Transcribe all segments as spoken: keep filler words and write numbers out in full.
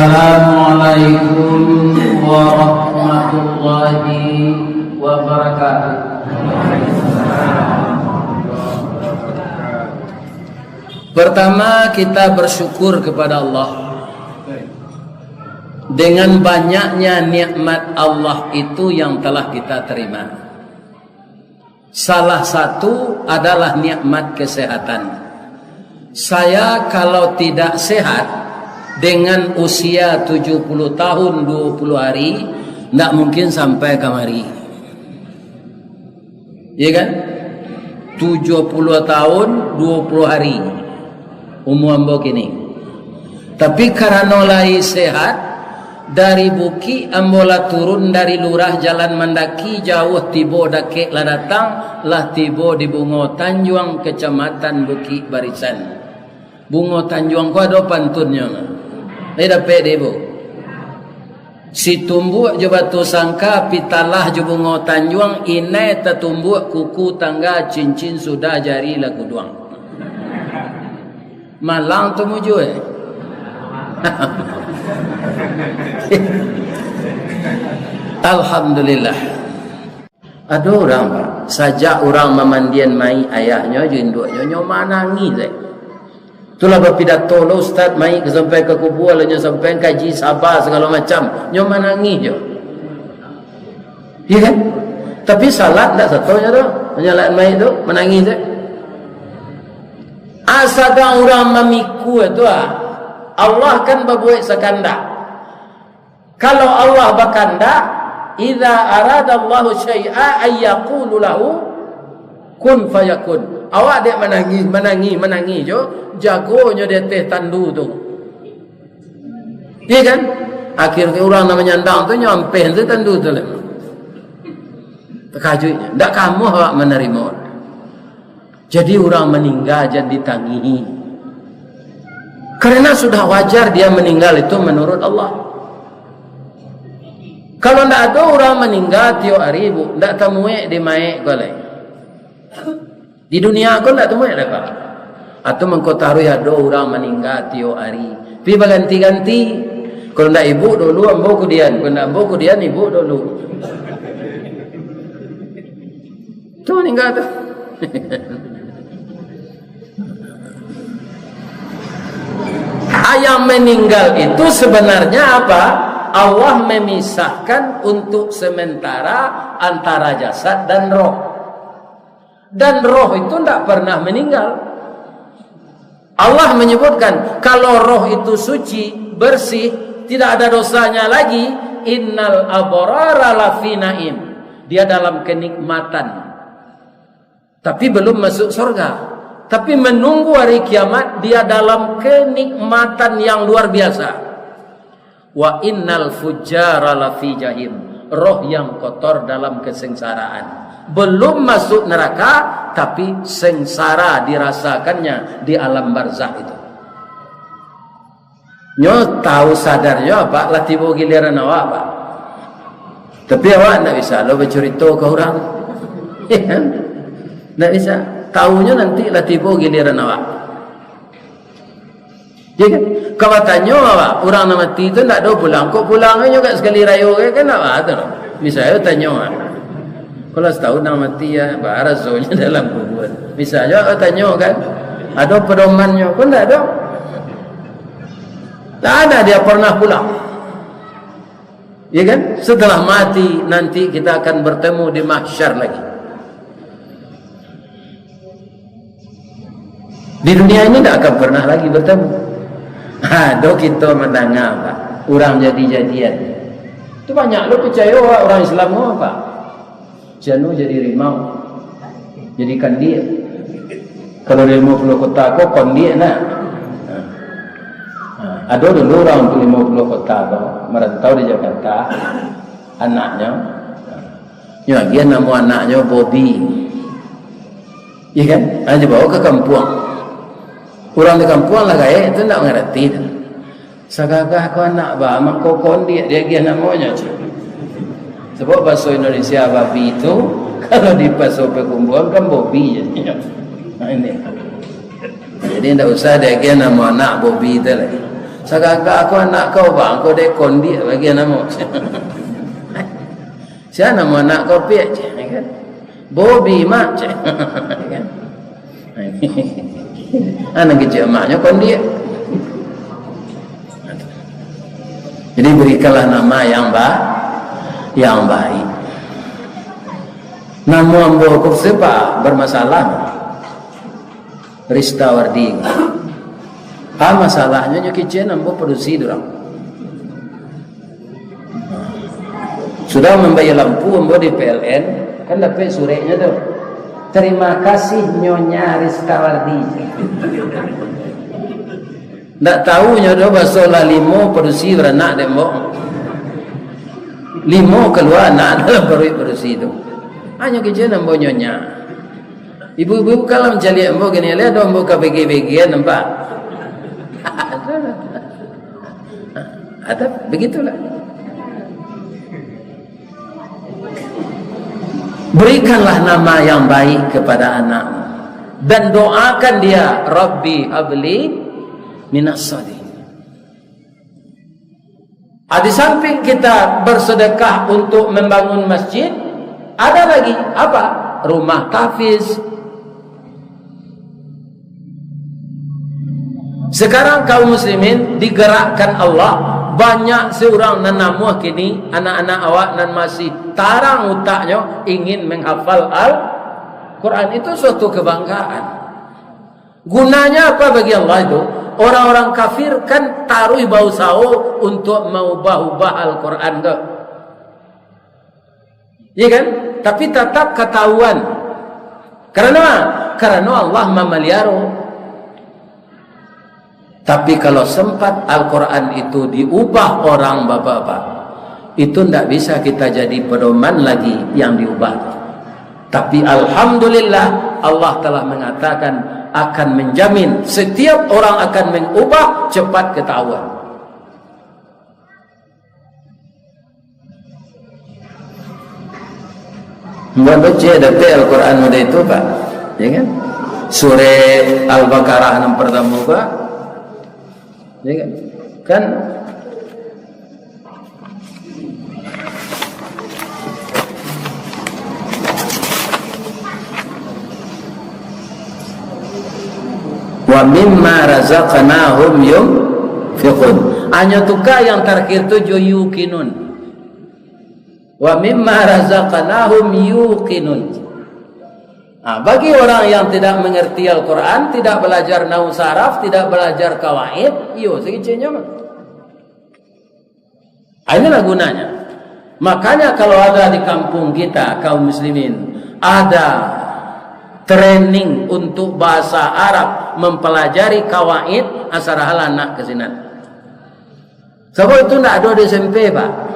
Assalamualaikum warahmatullahi wabarakatuh. Pertama, kita bersyukur kepada Allah dengan banyaknya nikmat Allah itu yang telah kita terima. Salah satu adalah nikmat kesehatan. Saya kalau tidak sehat, dengan usia tujuh puluh tahun dua puluh hari, ndak mungkin sampai kamari. Iya kan? Tujuh puluh tahun dua puluh hari umua ambo kini. Tapi karano lai sehat, dari bukik ambo lah turun, dari lurah jalan mandaki, jauah tibo dakek lah datang, lah tibo di Bungo Tanjuang, Kecamatan Bukik Barisan. Bungo Tanjuang ko ado pantunnyo. Eh, dapek dek ibu. Situmbuak jo Batusangka, Pitalah jo Bungo Tanjuang, inai tatumbuak, kuku tangga, cincin sudah, jari lah guduang. Malang tu mujua, eh? Alhamdulillah. Ado urang, Pak, sajak urang mamandian mayik ayahnyo jo induaknyo, nyo manangih se. Itulah bapidato lo ustaz, mayik ka sampai ka kubua, lah nyo sampai kaji saba sagalo macam, nyo manangih jo. Iya kan? Tapi salat ndak sato nyo tu, manyalat mayik tu, manangih se. Ah, sadang urang mamikua tu, ah, Allah kan babuek sakandak. Kalau Allah bakandak, "Idza aradallahu syai'a ayyaqulu lahu kun fayakun." Awak dek manangih, manangih, manangih jo, jagonyo di ateh tandu tu. Iya kan? Akhirnyo urang nan manyandang tu nyo ampeh tu tandu tu lah. Takajuiknyo, ndak kamuah awak manarimo. Jadi, urang maningga jan ditangihi. Karena sudah wajar dia meninggal itu menurut Allah. Kalau ndak ado urang maningga tiok ari, Bu, ndak tamuek di mayik ko lai. Di dunia ko ndak tamuek dah, Pak. Atau mangko taruih ado urang maningga tiok ari. Pi baganti-ganti. Kalau ndak ibu dulu, ambo kudian. Kalau ndak ambo kudian, ibu dulu. Tu maningga tu. Ah, yang meninggal itu sebenarnya apa? Allah memisahkan untuk sementara antara jasad dan roh. Dan roh itu ndak pernah meninggal. Allah menyebutkan, kalau roh itu suci, bersih, tidak ada dosanya lagi, "Innal abrara lafi naim." Dia dalam kenikmatan. Tapi belum masuk surga. Tapi menunggu hari kiamat, dia dalam kenikmatan yang luar biasa. "Wa innal fujjara lafi jahim." Roh yang kotor dalam kesengsaraan. Belum masuk neraka, tapi sengsara dirasakannya di alam barzah itu. Nyo tahu sadar nyo, Pak, lah tibo giliran awak, Pak. Tapi awak ndak bisa lo bacurito ka urang. Ndak bisa. Tahunyo nanti lah tibo giliran awak. Ya kan? Ka batanyo awak, urang nan mati tu ndak ado pulang. Kok pulang nyo kat sakali rayo kan, kan ndak baa tu. Misalnyo tanyo, ah, kalau satahun nan mati, ya, baa rasonyo dalam kubua. Misalnyo awak tanyo kan, ado pedomannyo pun ndak ado. Tak ada dia pernah pulang. Ya kan? Setelah mati, nanti kita akan bertemu di mahsyar lagi. Di dunia ini ndak akan pernah lagi bertemu. Ha, do kito mandanga, Pak, urang jadi-jadian. Tu banyak lo picayo urang Islam ko, Pak. Si anu jadi rimau, jadi kandiak. Kalau di limo puluah kota ko, kondiak nah. Ha. Ado dulu urang tu limo puluah kota ko, marantau di Jakarta, anaknyo. Nyo agiah namo anaknyo Bobi. Iya kan? Ha, dibawa ka kampuang. Urang di kampuang lah gaek tu ndak mangarati tu. Sagagah ko anak ba, mangko kondiak diagiah namonyo, cik. Sabab bahaso Indonesia babi tu, kalau di bahaso pakumbuan kan bobi jadinyo. Nah, ini. Jadi, ndak usah diagiah namo anak bobi tu lai. Tagak-tagak ko anak kau, bang, kau dek kondiak bagian namo. Sia namo anak kau, Piak, cek, kan? Bobi, Mak, cek. Kan? Anak kecil maknyo kondiak. Jadi berikanlah nama yang ba-, yang baik. Namo ambo ko sepa bermasalah. Ristawardi. Ah, masalahnyo nyo kicen ambo padusi durang. Sudah mambayar lampu ambo di P L N, kan dapek sureknyo tu. "Terima kasih Nyonya Ristawardi." Ndak tahu nyo do baso lah limo padusi baranak dek ambo. Limo kalua anak dalam paruik padusi tu. Hanyo kicen ambo Nyonya. Ibu-ibu kalau mancaliak ambo gini, lihat dong ambo ka bege-begean, nampak? Ada, begitulah. Berikanlah nama yang baik kepada anakmu dan doakan dia, "Rabbi habli minas shalihin." Ah, di samping kita bersedekah untuk membangun masjid, ada lagi apa? Rumah tahfiz. Sekarang kaum muslimin digerakkan Allah, banyak se urang nan namuah kini, anak-anak awak nan masih tarang utaknyo ingin menghafal Al-Quran. Itu suatu kebanggaan. Gunanya apa bagi Allah itu? Orang-orang kafir kan taruih bausaho untuk maubah-ubah Al-Quran tu. Iya kan? Tapi tatap katahuan. Karena, karena Allah mamaliaro. Tapi kalau sempat Al-Quran itu diubah orang, bapak-bapak, itu ndak bisa kita jadi pedoman lagi yang diubah. Tapi alhamdulillah, Allah telah mengatakan akan menjamin setiap orang akan mengubah cepat ketahuan. Buat baca dapek Al-Quran model itu, Pak. Ya kan? Surah Al-Baqarah nan pertama, Pak. Ya kan? Kan "Wa mimma razaqnahum yunfiqun." Hanyo tuka yang terakhir tu jo yuqinun. "Wa mimma razaqnahum yuqinun." Nah, bagi orang yang tidak mengerti Al-Quran, tidak belajar nahwu saraf, tidak belajar kawaid, iyo, sakicinyo mah. Ah, inilah gunanya. Makanya kalau ada di kampung kita, kaum muslimin, ada training untuk bahasa Arab, mempelajari kawaid, asarahalah anak ke sinan. Sabab itu ndak ado di S M P, Pak.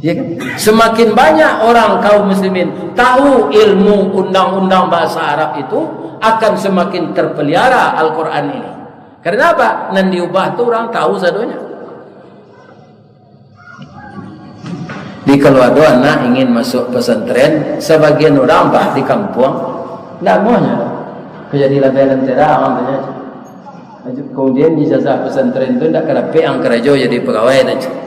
Ya kan? Semakin banyak orang kaum muslimin tahu ilmu undang-undang bahasa Arab itu, akan semakin terpelihara Al-Quran ini. Karena apa? Nan diubah tu urang tahu sadonyo. Di kalau ado anak ingin masuk pesantren, sabagian urang, Pak, di kampuang, ndak amuahnyo. Ka jadi labai lentera, urang tanyo. Kemudian ijazah pesantren tu ndak ka dapek ang karajo jadi pegawai tu.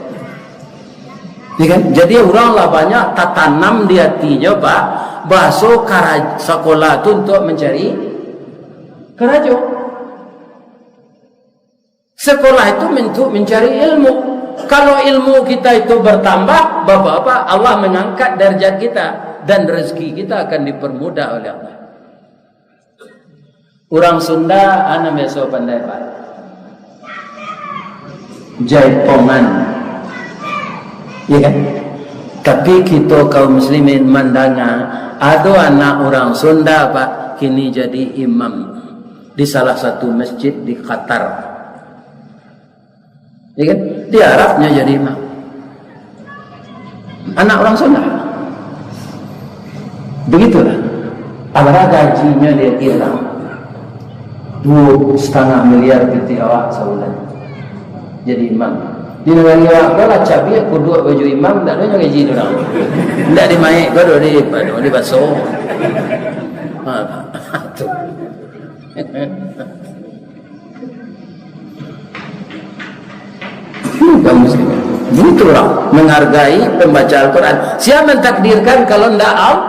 Ya kan? Jadi urang lah banyak tatanam di hatinyo, Pak, bahaso kara-, sakolah tu untuk mencari karajo. Sekolah itu untuk mencari ilmu. Kalau ilmu kita itu bertambah, Bapak-bapak, Allah mengangkat darjat kita dan rezeki kita akan dipermudah oleh Allah. Urang Sunda, anak biasa pandai, Pak. Jaipongan. Iya kan? Tapi kita kaum muslimin mandanga, ado anak urang Sunda, Pak, kini jadi imam di salah satu masjid di Qatar. Ya kan? Di Arabnyo jadi imam. Anak urang Sunda. Begitulah. Alah gajinyo di Iran. Duo setengah miliar pitih awak sabulan. Jadi imam. Di nagari awak ko lah cabiak kuduak baju imam, ndak ado nyo gaji tu urang. Ndak dimaik ko doh di, di baso. Ha, tu. Ini kaum muslimin. Begitu orang menghargai pembaca Al-Quran. Siapa mentakdirkan kalau ndak Al-,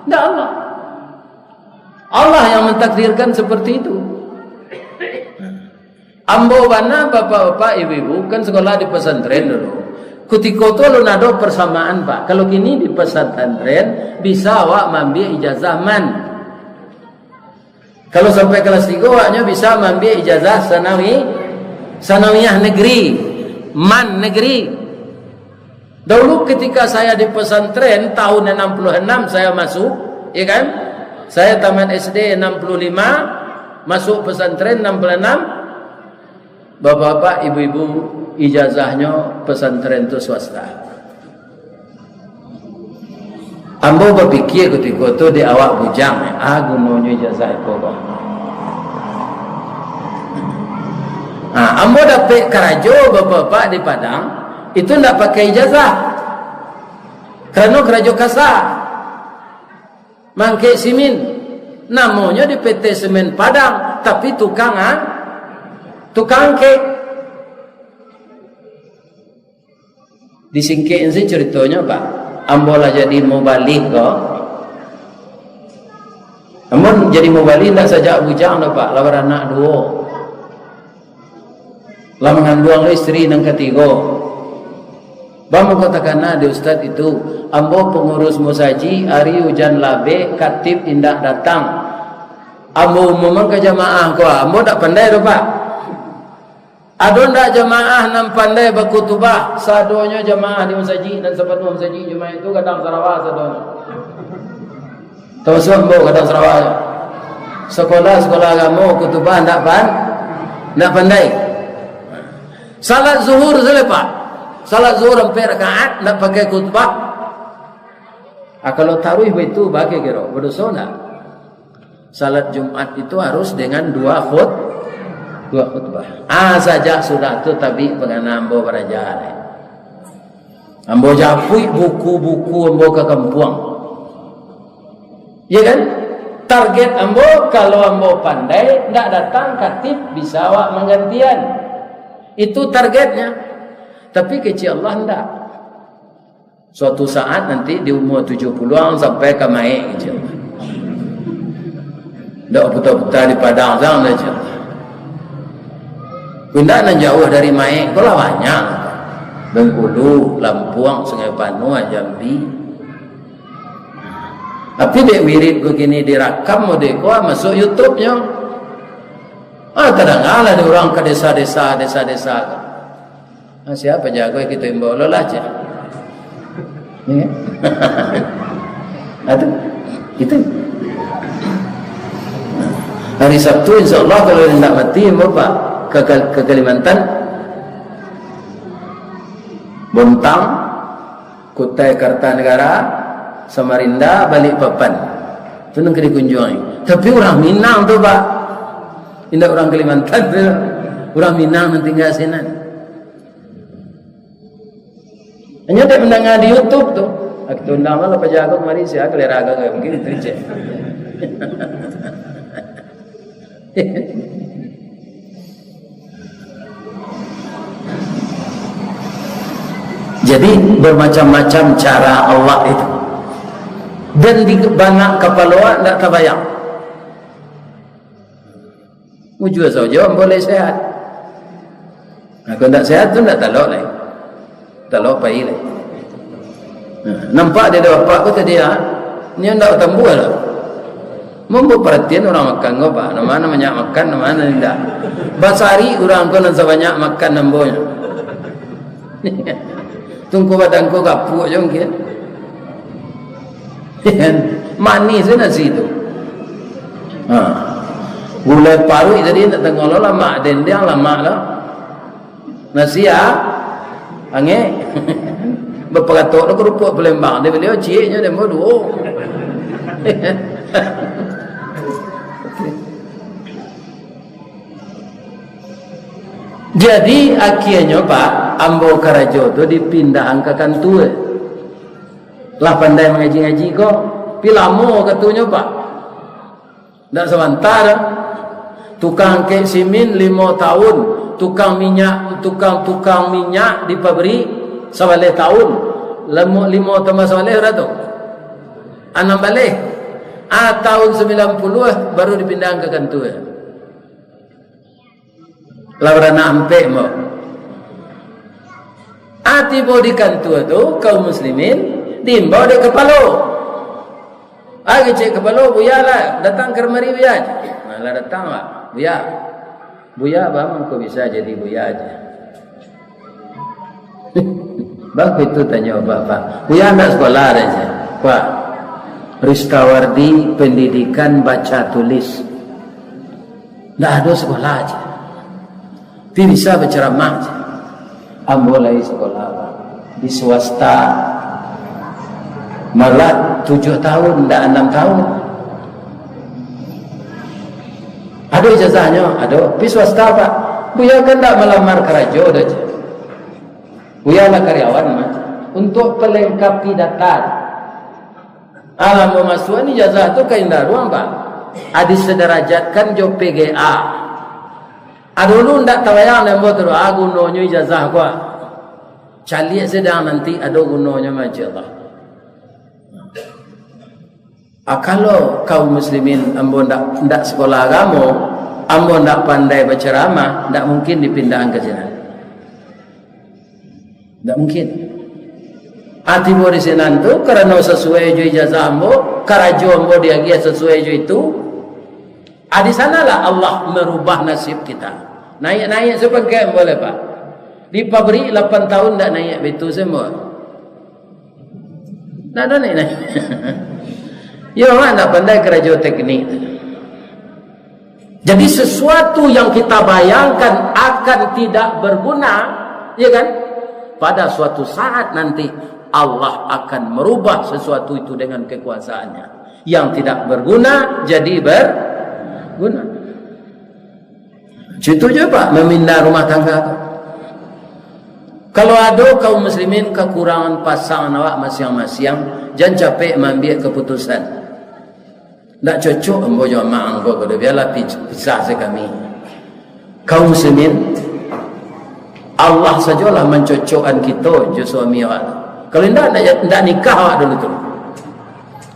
ndak Allah? Allah yang mentakdirkan seperti itu. Ambo bana, bapak-bapak, ibu-ibu, kan sekolah di pesantren dulu. Kutiko tu alun ado persamaan, Pak. Kalau kini di pesantren, bisa awak maambiak ijazah MAN. Kalau sampai kelas tigo, awaknyo bisa maambiak ijazah sanawi, sanawiyah negeri, MAN negeri. Dahulu ketika saya di pesantren, tahun enam puluh enam saya masuk, ya kan? Saya tamat S D enam puluh lima, masuk pesantren enam puluh enam. Bapak-bapak, ibu-ibu, ijazahnyo pesantren tu swasta. Ambo bapikia kutiko tu, dek awak bujang, ah, gunonyo ijazah iko ko. Ah, ambo dapek karajo, bapak-bapak, di Padang, itu ndak pakai ijazah. Karano karajo kasa. Mangkek simin. Namonyo di P T Semen Padang, tapi tukang, ah, tukang angkek. Disingkek se caritonyo, Pak. Ambo lah jadi mubalih ko. Ambo jadi mubalih ndak sajak bujang doh, Pak. Lah baranak duo. Lah manganduang lo istri nan katigo. Baa mangko takana dek ustad itu, ambo pangurus musajik, ari ujan labek, katib indak datang. Ambo umuakan ka jamaah ko, ambo ndak pandai doh, Pak. Ado ndak jamaah nan pandai bakutubah? Sadonyo jamaah di masajik, nan sapanuah masajik Jumaik tu gadang sarawa sadonyo. Tamasuak ambo gadang sarawa. Sakolah-sakolah agamo kutubah ndak pan-, ndak pandai. Salat zuhur sajo, Pak. Salat zuhur ampek rakaat ndak pakai kutubah. Ah, kalau taruih baitu, baa kiro-kiro, badoso ndak? Salat Jumat itu harus dengan dua khut-, dua khutbah. Ah, sajak sudah tu tabik pangana ambo baraja lai. Ambo japuik buku-buku ambo ka kampuang. Ya kan? Target ambo, kalau ambo pandai, ndak datang katib, bisa awak manggantian. Itu targetnya. Tapi kecek Allah ndak. Suatu saat nanti di umur tujuh puluhan sampai ka maek, kecek. Ndak puta-puta di Padang sajo, kecek. Indak nan jauah dari maek ko lah banyak. Bengkulu, Lampuang, Sungai Panuah, Jambi. Tapi dek wirid ko kini dirakam, mode ko masuak YouTube-nyo. Ah, tadanga lah di urang ka desa-desa, desa-desa ko. Ah, sia pajago kito imbau lo lah, cek. Ya. Ado, itu. Hari Sabtu, insya Allah, kalau indak mati, ambo, Pak, ka, ka, ka Kalimantan, Bontang, Kutai Kartanegara, Samarinda, Balikpapan. Tu nan ka dikunjuangi. Tapi urang Minang tu, Pak. Indak urang Kalimantan tu. Urang Minang nan tingga sinan. Hanyo dek mandanga di YouTube tu. Ah, kito undang lah paja ko kamari, sia kalera ko, mungkin itu je. Jadi, bermacam-macam cara Allah itu. Dan di banak kapalo awak ndak tabayang. Mujua sajo ambo lai sehat. Nah, kalau ndak sehat tu ndak talok lai. Talok pai lai. Nah, nampak dek bapak ko tadi, ah. Nyo ndak batambuah lah. Ambo paratian urang makan ko, Pak. Nan ma nan banyak makan, nan ma nan indak. Basari urang ko nan sabanyak makan ambo nyo. Tungku badan ko gapuak jo mungkin. Manih se nasi tu. Ha. Gulai paruik tadi nak tangah lo lamak, dendeng lamak lah. Nasi, ah, angek. Baparatok lo karupuak Palembang. Dek baliau cieknyo, dek ambo duo. Jadi, akhianyo, Pak, ambo karajo tu dipindahan ka kantua. Lah pandai mangaji-ngaji ko, pi lamo katonyo, Pak. Ndak sabanta doh. Tukang angkek simin limo taun, Tukang minyak, tukang-tukang minyak di pabrik sabaleh taun. Limo, limo tambah sabaleh bara tu? Anam baleh. Ah, taun sambilan puluah baru dipindahan ka kantua. Lah baranak ampek, ambo. Ah, tibo di kantua tu, kaum muslimin diimbau dek kapalo. Ah, kecek kapalo, "Buya lah, datang kamari, Buya." Nah, lah datang lah, "Buya. Buya, baa mangko bisa jadi buya aja?" Baa kok itu tanyo bapak. "Buya ndak sekolah aja?" "Pak, Ristawardi pendidikan baca tulis. Ndak ado sekolah aja. Tapi bisa bacaramah aja." "Ambo lai sekolah, Pak. Di swasta. Malah tujuah taun, ndak anam taun." "Ado ijazahnyo?" "Ado." "Pi swasta, Pak?" "Buya kan ndak malamar karajo doh, Cik. Buya lah karyawan mah. Untuk pelengkapi data." Alah, mamasuakan ijazah tu ka indak ruang, Pak. Ah, disadarajatkan jo P G A. Ah, dulu ndak tabayang dek ambo tu, ah, gunonyo ijazah ko, ah. Caliak sadang nanti ado gunonyo mah, insya Allah. Ah, kalau kaum muslimin ambo ndak, ndak sekolah agamo, ambo ndak pandai bacaramah, ndak mungkin dipindahan ka sinan. Ndak mungkin. Ah, tibo di sinan tu, karano sasuai jo ijazah ambo, karajo ambo diagiah sasuai jo itu, ah, di sanalah Allah merubah nasib kita. Naiak-naiak sapangkek ambo lai, Pak. Di pabrik lapan taun ndak naiak, baitu se ambo. Ndak ado naiak-naiak. Yo, awak ndak pandai karajo teknik tu. Jadi, sesuatu yang kita bayangkan akan tidak berguna, ya kan? Pada suatu saat nanti, Allah akan merubah sesuatu itu dengan kekuasaan-Nya. Yang tidak berguna jadi berguna. Situ je, Pak, mamindah rumah tangga tu. Kalau ado kaum muslimin kakurangan pasangan awak masiang-masiang, jan capek maambiak kaputusan. Ndak cocok ambo jo amak angko ko, bialah pi-, pisah se kami. Kaum muslimin, Allah sajolah mancocokkan kito jo suami awak tu. Kalau indak, ndak, ndak nikah awak dulu tu.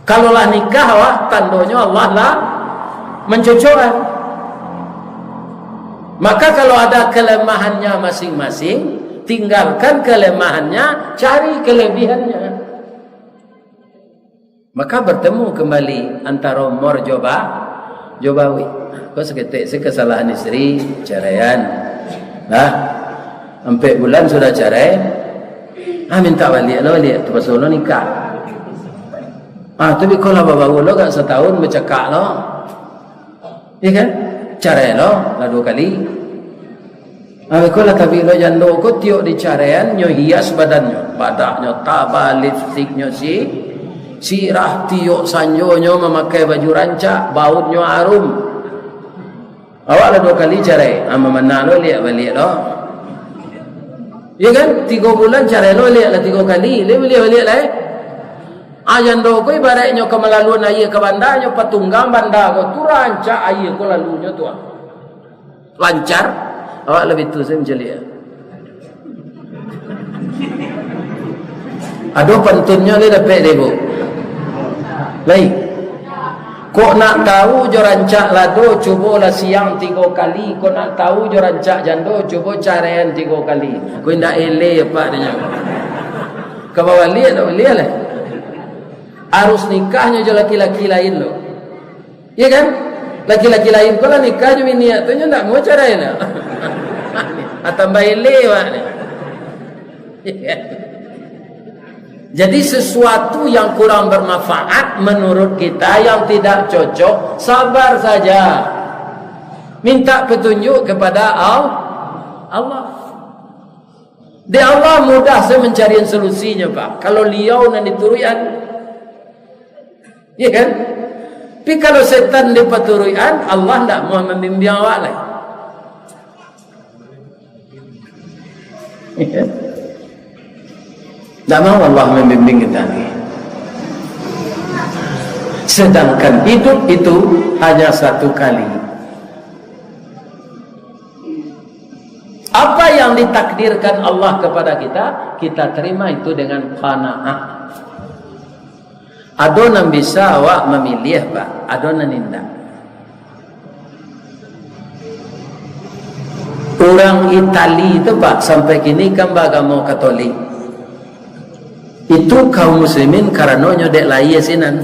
Kalau lah nikah awak, tandonyo Allah lah mancocokkan. Maka kalau ada kelemahannya masing-masing, tinggalkan kelemahannya, cari kelebihannya. Maka bertemu kembali antara Mor jo Ba-, jo Bawik. Ko saketek se kesalahan isteri, caraian. Nah, ampek bulan sudah carai. Ah, mintak baliak lo, baliak tu paso lo nikah. Ah, tu biko lah babaur lo, agak satahun bacakak lo. Iya kan? Carai lo lah duo kali. Ah, iko lah tabik lo jando ko, tiok dicaraian, nyo hias badannyo. Badaknyo taba, lipstiknyo si-, sirah, tiok sanjonyo mamakai baju rancak, baunnyo arum. Awak lah duo kali carai, ah, mamana lo liak baliak lo. Iya kan? Tigo bulan carai lo liak lah tigo kali, lai baliak-baliak lai. Ah, jando ko ibaratnyo ka malaluan aia ka banda, nyo patunggang banda ko tu, rancak aia ko lalunyo tu, ah. Lancar, awak labiah tu sajo mancaliak. Ado pantunnyo lai dapek dek ibu. Lai. Kok nak tahu jo rancak lado, cubolah siang tigo kali. Kok nak tahu jo rancak jando, cubo caraian tigo kali. Ko indak eleh, Pak, dinyo. Ka babaliak, ndak baliak lah. Arus nikahnyo jo laki-laki lain lo. Iya kan? Laki-laki lain ko lah nikah jo bini awak tu, nyo ndak mau carai nyo. Ah, tambah eleh awak ni. Jadi, sesuatu yang kurang bermanfaat menurut kita, yang tidak cocok, sabar saja. Minta petunjuk kepada Al-, Allah. Di Allah mudah sajo mancarian solusinyo, Pak. Kalau Liau nan dituruikan, iya kan? Tapi kalau setan dipaturuikan, Allah ndak mau mambimbiang awak lai. Iya kan? Ndak mau Allah mambimbing kita lagi. Sedangkan hidup itu hanya satu kali. ditakdirkan Allah kepada kita, kita terima itu dengan qanaah. Ado nan bisa awak mamiliah, Pak, ado nan indak. Urang Itali tu, Pak, sampai kini kan baagamo Katolik. Itu kaum muslimin karano nyo dek lahia sinan.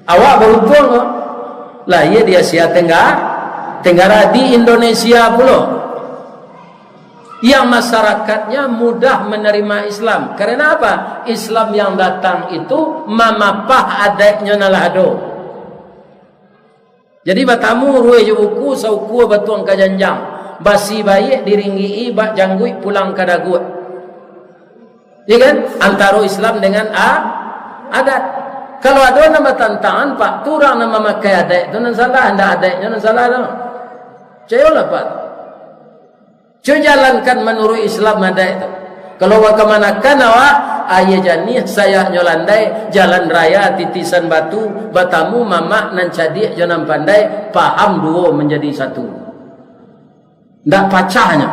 Awak baruntuang ko. Lahia di Asia Tengga-, Tenggara, di Indonesia pulo. Yang masyarakatnya mudah menerima Islam. Karena apa? Islam yang datang itu mamapah adaiknyo nan lah ado. Jadi batamu ruweh jo buku, saukua batuang ka janjang. Basi baiak diringgi-i, bak jangguik pulang ka daguak. Iya kan? Antaro Islam dengan a-, adat. Kalau ado nan batantangan, Pak, tu urang nan mamakai adaik tu nan salah, ndak adaiknyo nan salah tu. Picayolah, Pak. Cubo jalankan manuruik Islam adaik tu. Kalau bakamanakan awak, aia janiah sayaknyo landai, jalan raya titisan batu, batamu mamak nan cadiak jo nan pandai, paham duo manjadi satu. Ndak pacahnyo.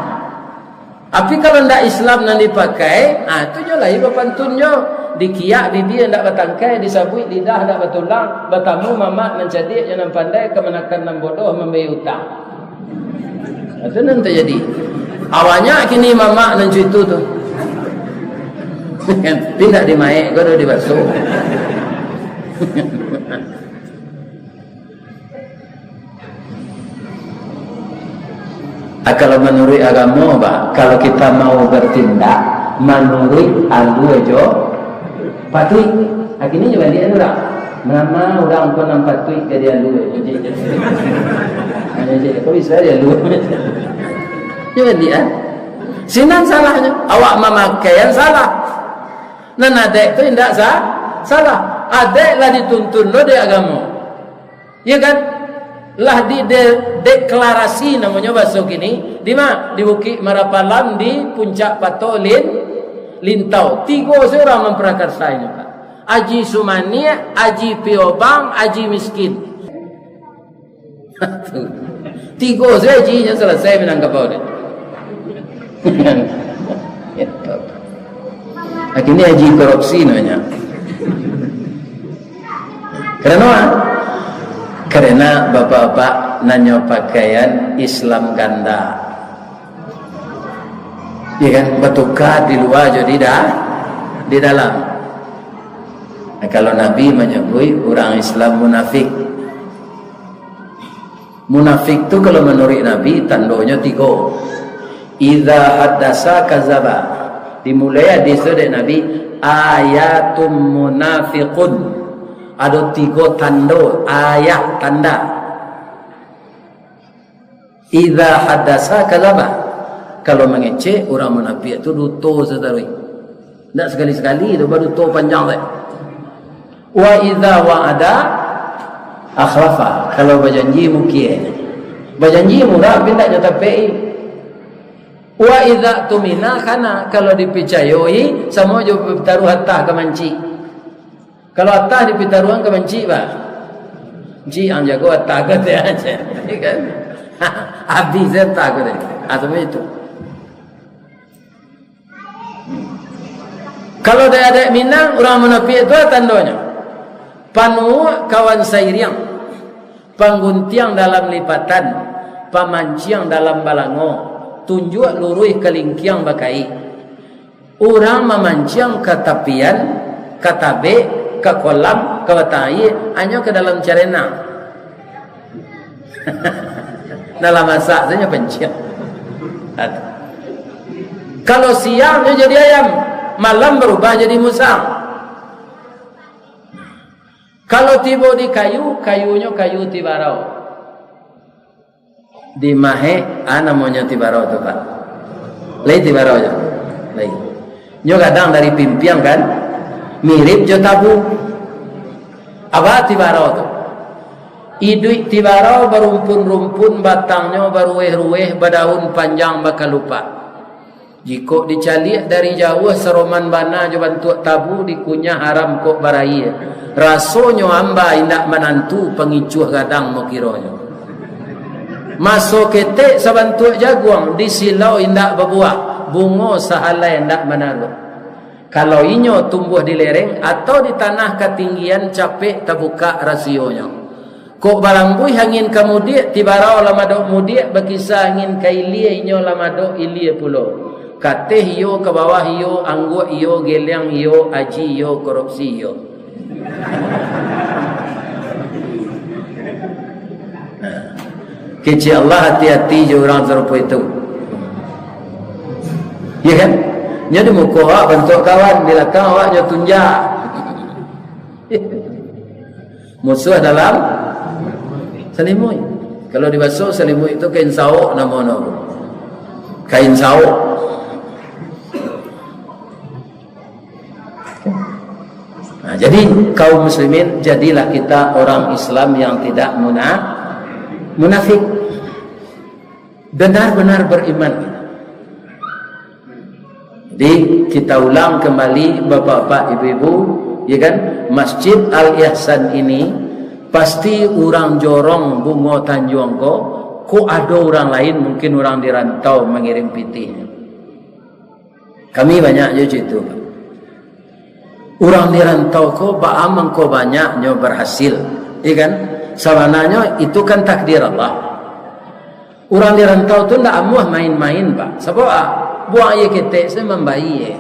Tapi kalau ndak Islam nan dipakai, ah, tu jo lai bapantunnyo. Dikiak bibia ndak batangkai, disabuik lidah ndak batulang, batamu mamak nan cadiak jo nan pandai, kamanakan nan bodoh mambari utang. Itu nan tajadi. Banyak kini mamak nan cuitu tu. Pindah di maek, ko di baso. Ah, kalau manuruik agamo, bah, kalau kita mau bertindak manuruik alua jo patuik. Ah, kini jo baliak tu dah. Nama urang ko nan patuik ka dialua? Kok bisa dialua? Nyo baliak, ah? Sinan salahnyo, awak mamakai yang salah. Nan adaik tu indak sa-, salah. Adaik lah dituntun lo di agamo. Ya kan? Lah di de-, deklarasi namonyo baso kini. Di ma? Di Bukik Marapalam, di Puncak Pato Lin-, Lintau. Tigo se urang mamparakarsai nyo, Pak. Aji Sumaniak, Aji Piobang, Aji Miskin. Tigo se aji nyo salasai Minangkabau ni. Akhirnyo aji korupsi namanya. Karena apa? Karena bapak-bapak nanyo pakaian Islam ganda. Ya kan? Batuka di lua jo di da-, di dalam. Nah, kalau Nabi manyabuik urang Islam munafik. Munafik tu kalau manuruik Nabi tandonyo tigo. Idza haddasa kazaba. Dimulai hadis tu dek Nabi, ayatum munafiqun. Ado tigo tando, ayat tanda. Idza haddasa kazaba. Kalau mangecek, urang munafik tu duto sataruih. Ndak sakali-sakali tu baduto panjang dek. Wa idza wa'ada akhlafa. Kalau bajanji mukie. Bajanji murah tapi ndak nyo tapeki. Wa idza tumina khana. Kalau dipicayoi, samo jo pitaruah atah ka mancik. Kalau atah dipitaruahan ka mancik, bah. Mancik ang jago atah ko teh aja. Kan? Habis atah ko teh. Ah, samo itu. Kalau dek adaik Minang, urang munafik tu tandonyo. Panuak kawan sairiang, pangguntiang dalam lipatan, pamanciang dalam balango, tunjuak luruih kalingkiang bakaik. Urang mamanciang ka tapian, ka tabek, ka kolam, ka batang aia, hanyo ka dalam carenang. Nah, lah masak sajo panciang. Kalau siang nyo jadi ayam, malam barubah jadi musang. Kalau tibo di kayu, kayunyo kayu tibarau. Di Mahek, ah, namonyo tibarau tu, Pak? Lai tibarau jo? Lai. Nyo gadang dari pimpiang, kan? Mirip jo tabu. Apa tibarau tu? Iduik tibarau barumpun-rumpun, batangnyo baruweh-ruweh, badaun panjang bakalupak. Jikok dicaliak dari jauah, saroman bana jo bantuak tabu, dikunyah haram kok baraia. Rasonyo amba indak manantu, pangicuah gadang mokironyo. Maso ketek sabantuak jaguang, di silau indak babuah, bungo sahalai indak manaruak. Kalau inyo tumbuah di lereng atau di tanah katinggian, capek tabukak rasionyo. Kok balambuih angin ka mudiak, tibarau lah madok mudiak, bakisa angin ka ilia, inyo lah madok ilia pulo. Ka ateh iyo, ka bawah iyo, angguak iyo, geliang iyo, aji iyo, korupsi iyo. Kecek Allah, hati-hati jo urang sarupo itu. Ya kan? Nyo di muko awak bantuak kawan, di lakang awak nyo tunjak. Musuah dalam salimuik. Kalau di baso, salimuik tu kain sauk namo no. Kain sauk. Nah, jadi kaum muslimin, jadilah kita orang Islam yang tidak muna-, munafik. Benar-benar beriman. Jadi, kita ulang kembali, bapak-bapak, ibu-ibu, ya kan, Masjid Al-Ihsan ini pasti urang jorong Bungo Tanjuang ko, kok ado urang lain, mungkin urang di rantau mangirim pitihnyo. Kami banyak jo cito. Urang di rantau ko baa mangko banyaknyo barhasil, ya kan? Sabananyo itu kan takdir Allah. Urang di rantau tu ndak amuah main-main, Pak. Sabab, ah, buang aia ketek se mambayie.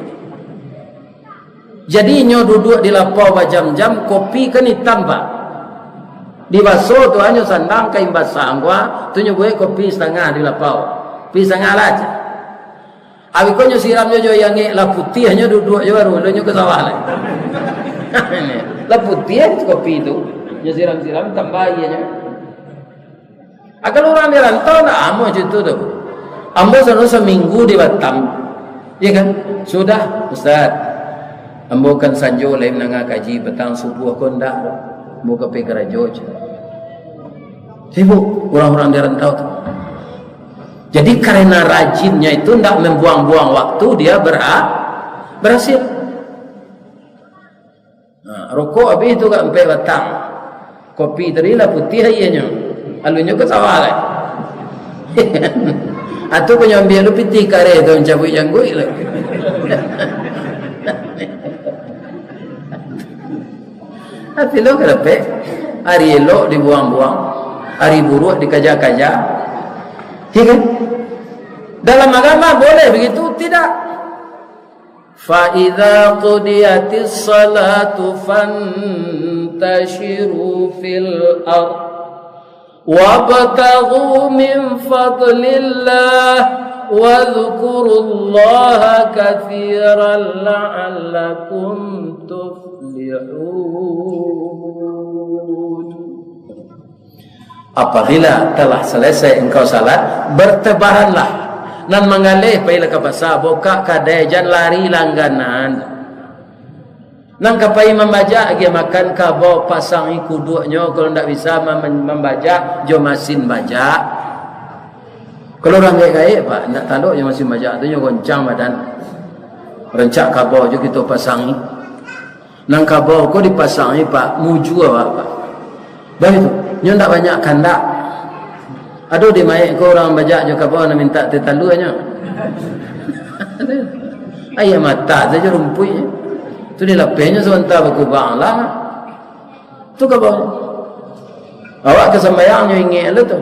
Jadi, inyo duduak di lapau bajam-jam, kopi kan itam, Pak. Di baso tu hanyo sandang kain basah angkua, tu nyo buek kopi satangah di lapau. Kopi satangah lah, cak. Abih ko nyo siram jo, jo aia angek, lah putiah nyo duduak jo baru, lalu nyo ka sawah lai. Lah putiah kopi tu, nyo siram-siram, tambah aianyo. Ah, kalau urang di rantau, ndak amuah cito tu. Ambo sano saminggu di Batam, ya kan? Sudah, Ustaz, ambo kan sanjo lai mandanga kaji, patang subuah ko ndak, ambo ka pai karajo, cak. Sibuk urang-urang di rantau tu. Jadi, karena rajinnya itu, ndak membuang-buang waktu, dia berha-, berhasil. Nah, rokok abih tu ka ampek batang. Kopi tadi lah putiah aianyo. Alunyo ka sawah lai. Atau ko nyo ambiak lu pitih kareh tu, mancabuik jangguik lu. Tapi lo ka dapek, ari elok dibuang-buang, ari buruak dikaja-kaja. Ya kan? Dalam agama boleh begitu? Tidak. Fa idza qudiyatis salatu fantashiru fil ard wabtaghu min fadlillah wadzkurullaha katsiran la'allakum tuflihun. Apabila telah selesai engkau salat, bertebaranlah. Nan manggaleh, pailah ka pasa, bukak kadai, jan lari langganan. Nan ka pai mambajak, agiah makan kabau, pasangi kuduaknyo, kalau ndak bisa mam-, mambajak, jo masin bajak. Kalau urang gaek-gaek, Pak, ndak talok jo masin bajak tu, nyo goncang badan. Rancak kabau jo kito pasangi. Nan kabau ko dipasangi, Pak, mujua awak, Pak. Baitu, nyo ndak banyak kandak. Ado di maek ko urang bajak jo kabau, nak mintak teh taluanyo. Aia mata sajo rumpuiknyo. Tu dilapehnyo sabanta bakubang lah. Tu kabau. Awak ka sambayang nyo ingek lo tu.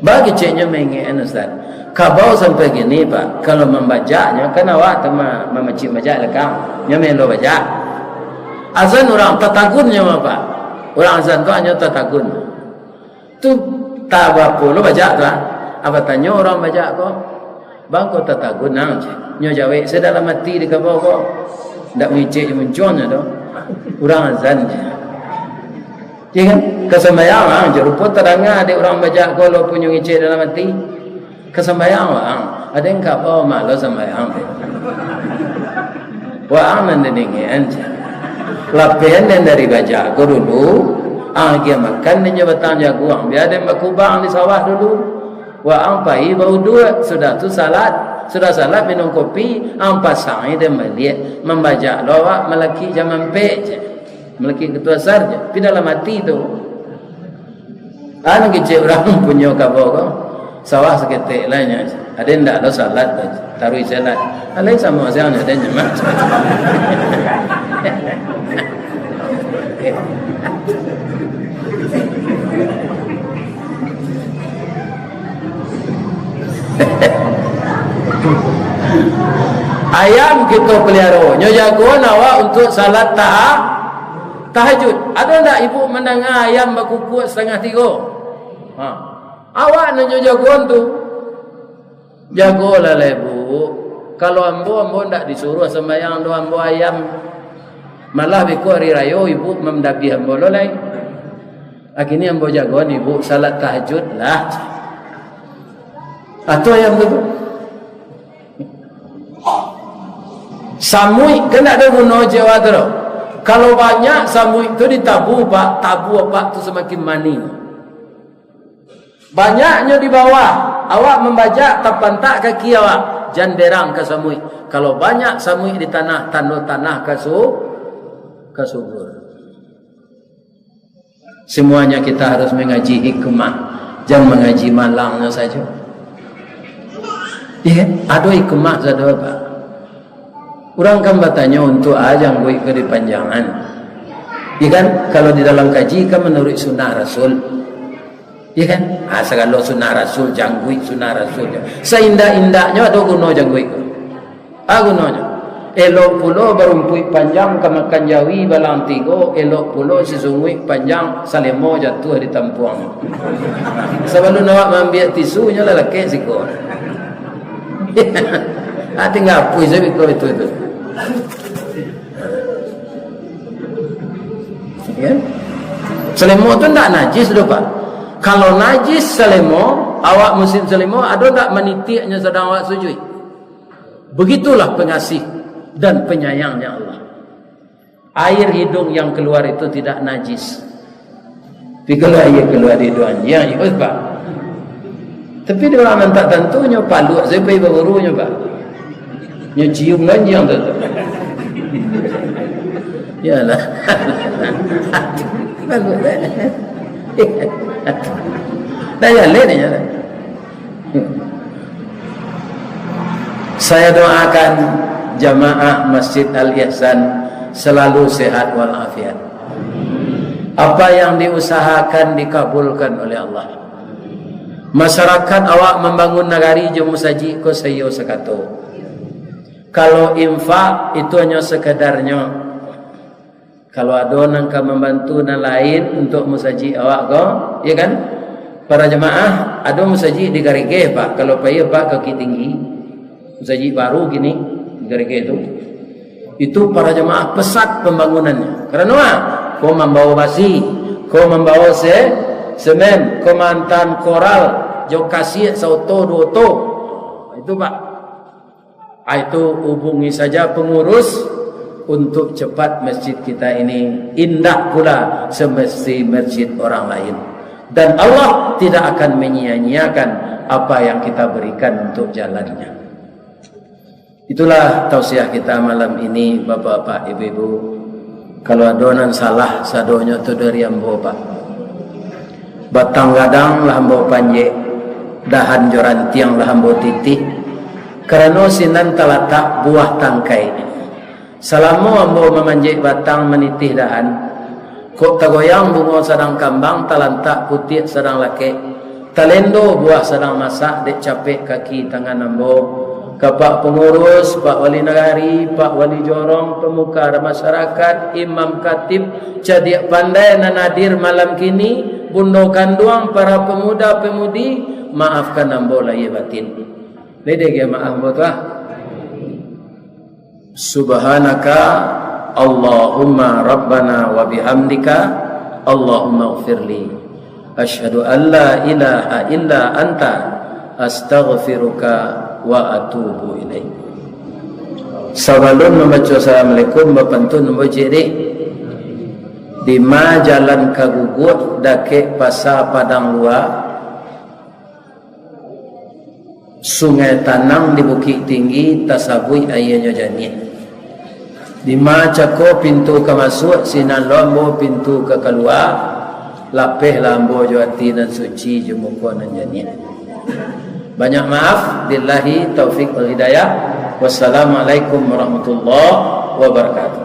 Baa keceknyo maingek-an, Ustaz. Kabau sampai kini, Pak, kalau mambajaknyo, kan awak tu ma-, mamacik bajak lakang, nyo melo bajak. Azan urang tatagunnyo, Pak. Urang azan tu hanyo tatagun. Tu, ta-, barapo lo bajak tu, ah? Apo tanyo urang bajak ko? Bang, ko tatagun ang, cek. Nyo jawek se dalam ati di kabau ko. Ndak mangecek jo muncuangnyo tu. Urang azan je. Ya kan? Ka sambayang ang, cek. Rupo tadanga dek urang bajak ko, lo punyo ngecek dalam ati. Ka sambayang waang. Ado nan kabau, malo sambayang, cek. Waang nan didengekan, cek. Lapehan den dari bajak ko dulu. Ang agiah makan den jo batang jaguang. Bia den bakubang di sawah dulu. Waang pai bauduak, sudah tu salat. Sudah salat minum kopi, ang pasangi den baliak. Mambajak lo awak malakik jam ampek je. Malakik katua asar je. Tapi dalam ati tu, Anu kecek urang punyo kabo ko, sawah saketek lah nyo. Ado indak lo salat, taruih salat. Alai samo siang nyo, ado nyo mah. Ayam kito paliaro, nyo jagoan awak untuak salat taha-, tahajud. Ado ndak ibu mandanga ayam bakukuak satangah tigo? Ha. Awak nan nyo jagoan tu. Jagolah lai, Bu. Kalau ambo, ambo ndak disuruah sambayang doh, ambo ayam. Malah beko hari rayo, ibu mandabiah ambo lo lai. Akhirnyo ambo jagoan ibu salat tahajud lah. Atau ayam tu, tu. Samuik kan ndak ado guno je awak tu doh. Kalau banyak samuik tu ditabu, Pak, tabu apak tu samakin manih. Banyaknyo di bawah, awak mambajak tapantak kaki awak, jan berang ka samuik. Kalau banyak samuik di tanah, tando tanah ka su-, ka subur. Semuanya kita harus mangaji hikmah, jan mangaji malangnyo sajo. Iya, ado hikmah sado, Pak. Urang kan batanyo, "Untuak a jangguik ko dipanjangan?" Iya kan? Kalau di dalam kaji kan manuruik sunnah Rasul. Iya kan? Ah, sagalo sunnah Rasul, jangguik sunnah Rasul. Saindak-indaknyo ado guno jangguik ko. A gunonyo? Elok pulo barumpuik panjang ka makan jawi balang tigo, elok pulo sisunguik panjang salemo jatuah di tampuang. Sabalun awak maambiak tisu, nyo lah lakek siko. Ah, tingga apuih sajo biko itu, itu. Ya. Salemo tu ndak najis doh, Pak. Kalau najis salemo, awak musim salemo, ado ndak manitiaknyo sadang awak sujuik? Begitulah pengasih dan penyayangnya Allah. Air hidung yang keluar itu tidak najis. Tapi kalau air keluar di hidung anjiang, ya, Pak. Tapi di urang nan tak tantu, nyo paluak sajo pai baburu nyo, Pak. Nyo cium anjiang tu. Yalah. Paluak sajo. Dah jaleh ni, jaleh. Saya doakan jamaah Masjid Al-Ihsan selalu sehat walafiat. Apa yang diusahakan dikabulkan oleh Allah. Masyarakat awak mambangun nagari jo musajik ko saiyo sakato. Kalau infak, itu hanyo sakadarnyo. Kalau ado nan ka mambantu nan lain untuak musajik awak ko, ya kan? Para jamaah, ado musajik di Garigeh, Pak. Kalau pai Pak ka Bukittinggi, musajik baru kini di Garigeh tu. Itu para jamaah pesat pambangunannyo. Karano ah, ko mambawa basi, ko mambawa se-, semen, ko maantaan koral, jo kasiak saoto duo oto. Itu, Pak. Ah, itu hubungi saja pengurus untuk cepat masjid kita ini indah pula semesti masjid orang lain. Dan Allah tidak akan menyia-nyiakan apa yang kita berikan untuk jalannya. Itulah tausiah kita malam ini, Bapak-bapak, Ibu-ibu. Kalau ado nan salah, sadonyo tu dari ambo, Pak. Batang gadang lah ambo panjek, dahan jo rantiang lah ambo titih, karano sinan talatak buah tangkai. Salamo ambo mamanjek batang, manitih dahan, kok tagoyang bungo sadang kambang, talantak kutiak sadang lakek, talendo buah sadang masak dek capek kaki tangan ambo. Ka Pak Pangurus, Pak Wali Nagari, Pak Wali Jorong, pamuka masyarakat, imam khatib, cadiak pandai nan hadir malam kini, bundo kanduang, para pemuda pemudi, maafkan ambo lahia batin. Lai dek maaf ambo tu ah. Subhanaka Allahumma Rabbana wa bihamdika, Allahumma gfirli. Asyhadu an la ilaha illa anta, astaghfiruka wa atubu ilaik. Sabalun mambaco assalamualaikum, bapantun ambo ciek. Dima jalan ka Guguak, dakek Pasa Padang Lua, Sungai Tanang di Bukittinggi, tasabuik aianyo janiah. Dima cako pintu ka masuak, sinan lo ambo pintu ka kalua. Lapehlah ambo jo ati nan suci, jo muko nan janiah. Banyak maaf. Billahi taufik wal hidayah. Wassalamualaikum warahmatullahi wabarakatuh.